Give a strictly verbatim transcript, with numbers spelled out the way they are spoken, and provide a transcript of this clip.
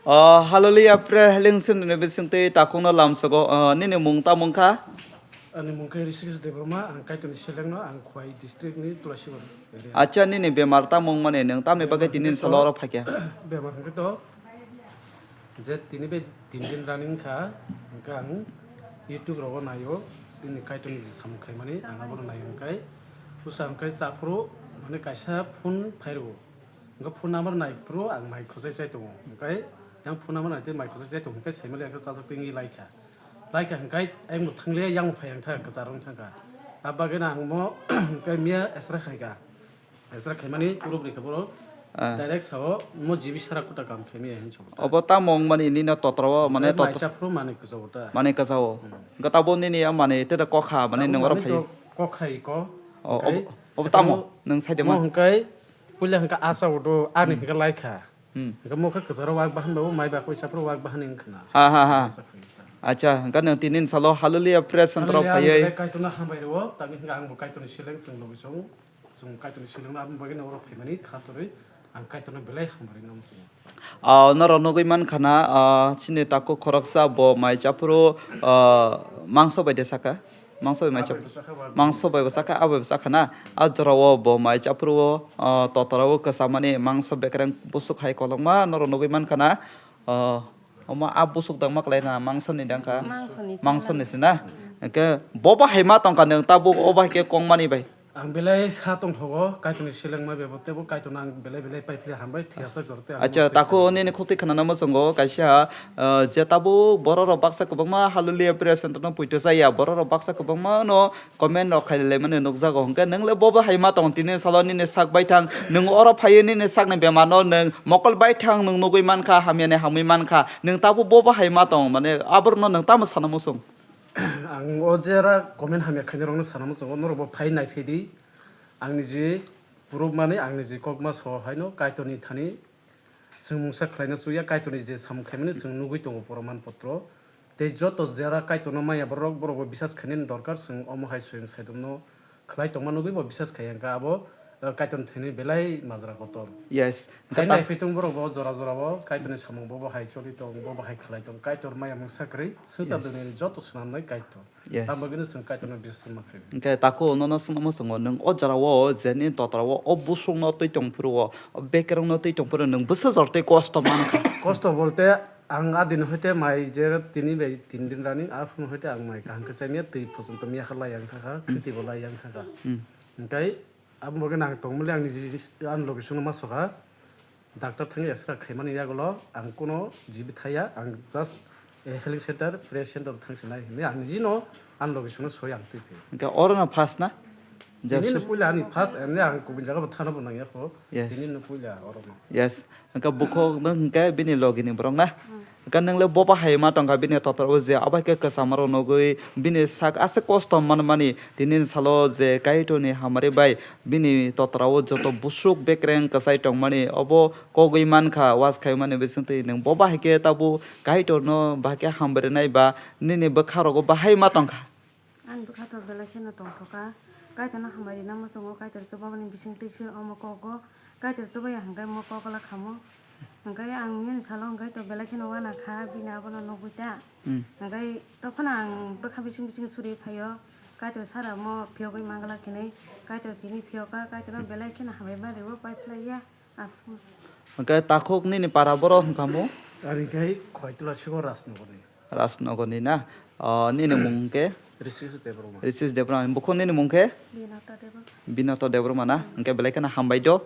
Oh, hallelujah, prayer healing sin ni bising tei takung no lam sogo. Oh, nini mung ta mung kha? Ani mung khe Rishikesh Debbarma, ang Kaitorni selengno, ang Khwai district ni Tulasibar area. Acha, nini bemar ta mung mani nung tamni bagwi tini salo oro phaikha? Bemar hwnkhe to je tini bai tin din running kha, hwnkhe ang YouTube rogo naio, ini Kaitorni je samung khaimani, ang abono naio hwnkhe, bwsa hwnkhe chaphuru, mane kaisa phone phairwo. Hwnkhe phone number nai phuru ang mai khosai chai tongo. Hwnkhe yang phone number nai tei mai khosai chai tongo. Hwnkhe saimali ang khe chajak tengwi laikha. Laikha hwnkhe ayang bo thangliya yang bo phai ang thangkha, kwcharo wng thangkha. Abagwino ang mo hwnkhe miya esra khaikha. Esra khaimani puro bwrwi khe boro Ah. direct sao mo G B sara kuta kam khaimaya hin sabo ta. Obo tamo wng mani nini totra o mane Hwnkhe tot- naisa phuru mani kwchao ta. Mani kwchao. Hmm. Hwnkhe tabo nini ya mani tete kokha mane Tabo nang oro mani phai. to kokhai ko. O, Hwnkhe obo, obo tamo? Nwng saide mo ma? Hwnkhe Puila hwnkhe asa udo, ani hwnkhe laikha. Hmm. Hwnkhe mokhe kwcharo wak bahan babu, mai bakwi saphuru wak bahan wngkha na. Ha, ha, ha. Asa phai kha. Acha, hwnkhe nwng tini salo Hallelujah Prayer Center o Hallelujah, phaiwi. Ang belai Kaitorno hambai rwo, tangwi hwnkhe ang bo Kaitorni seleng chwng logi chong, chwng Kaitorni selengno aboni bagwi no oro phaimani kha torwi, ang Kaitorno belai hambai rwna muchungo. Ah, norok nugwi mankha na, ah, chini takhuk khoroksa bo mai chaphuru, ah, mangso bai de saka. Mangso bai mai chap-, Abo bai bwsakha, abo bai mangso bai bwsakha, abo bai bwsakha na. Ah, jorao bo mai chaphuru o, ah, totra o kwchamani mangso bekreng busuk hai kolokma norok nugwi mankha na. Ah, omo a busuk dangma kwlai na mangso ni dangkha. Mangso ni Mangso ni chala. se na. Hwnkhe bo bahai ma tongkha nwng tabuk o bahai khe kongmani bai. Ang belai kha tongthogo, Kaitorni selengma bebo teibo Kaitorno ang belai belai pai phili hambai, thwiyasak jora tei ang Acha, tei takhuk seleng. nini khukti khwnana muchungo kaisa, ah, je tabuk borok rok baksa kwbangma Hallelujah Prayer Center no puito chaya, borok rok baksa kwbangma no comment rok khai lai mani nukjago, hwnkhe nwng le bo bahai ma tong tini salo nini sak bai thang, nwng oro phaiwi nini sakni bemar no nwng mokol bai thang nwng nugwi mankha, hamya ni hamwi mankha, nwng tabuk bo bahai ma tong, mane aborok no nwng tamo sana muchung? Ang o jera comment hamya khainai rokno sana muchungo, norok bo phai nai phai di. Ang niji proof mani, ang niji kokma so haino Kaitorni thani chwng mungsa khlaina chuya, Kaitorni je samung khaimani chwng nugwi tongo proman potro. Tei joto jera Kaitorno maya borok, borok bo bisas khainani dorkar, chwng omo hai swing saidomno khlai tongma nugwi bo bisas khai hwnkha abo, eh, Kaitorni thani belai majra kotor. Yes. Hai Kata- nai phai tong borok bo jora jora bo Kaitorni samung bo bo hai choli tong, bo bo hai khlai tong. Kaitor maya mungsa kwrwi swngchar Yes. duniyani joto swnamnai Kaitor. Yes. Tamo gini chwng Kaitorno bisas ma khlai. Hwnkhe takhuk nono swngna muchungo nwng o jora o je nini totra o, o busuk no twi tong phuru o, o bekereng no twi tong phuru nwng bwsa jor tei kosto mankha. Kosto bolte ang a din hoite mai je tini bai tin din running, a phone hoite ang mai kaham khe chamiya twi phuchunto miya kha lai yang thangkha, Hmm. khiti bo lai yang thangkha. Hmm. Hwnkhe Abo bagwi ang tongmani ang niji ani logi songno ma sokha. Doctor thangwi extra khaimani yagulo ang kuno jibi thaya, ang just, eh, healing center, prayer center thangsinai hinwi ang nijino ani logi songno soi ang twi phai. Hwnkhe oro no first na? Tini no puila ani first, emni ang kubun jaga bo thana bo nangya kho. Yes. Tini no puila oro no. Yes. Hwnkhe bukhuk no hwnkhe bini logi ni borok na? Hmm. Hwnkhe nwng le bo bahai ma tongkha bini totra o je abo hai khe kwchama rok nugwi bini sak aswk kosto manmani tini ni salo je Kaitorni hamari bai bini totra o joto busuk bekreng kwchai tongmani obo kogwi mankha was khaimani bisingtwi nwng bo bahai khe tabuk Kaitorno bahai khe hambai rwnai ba nini bwkha rogo bahai ma tongkha. Ani bwkha to belai kheno tongthokha. Kaitorno hambai rina muchungo, Kaitor chubamani bisingtwi se omo kogo. Kaitor chubaya hwnkhe mo kogola khamo. Hwnkhe ang nini salo hwnkhe to belai kheno wana kha, bini abono nugwi ta. Hmm. Hwnkhe tophano ang bwkha bising bising suri phaio. Kaitor sara mo phiyogwi mangla khinwi. Kaitor tini phiyoka, Kaitorno belai kheno hambai ma rwo, pai phlaiya. Aswk. Hwnkhe takhuk nini para borok hwnkha mo? Ari khe Khwaitula sigo Rajnagarni. Rajnagarni na? O, nini mung hwnkhe? Rishikesh Debbarma. Rishikesh Debbarma. Bukhuk nini mung khe? Binata Debbarma. Binata Debbarma na? Hwnkhe belai kheno hambai do.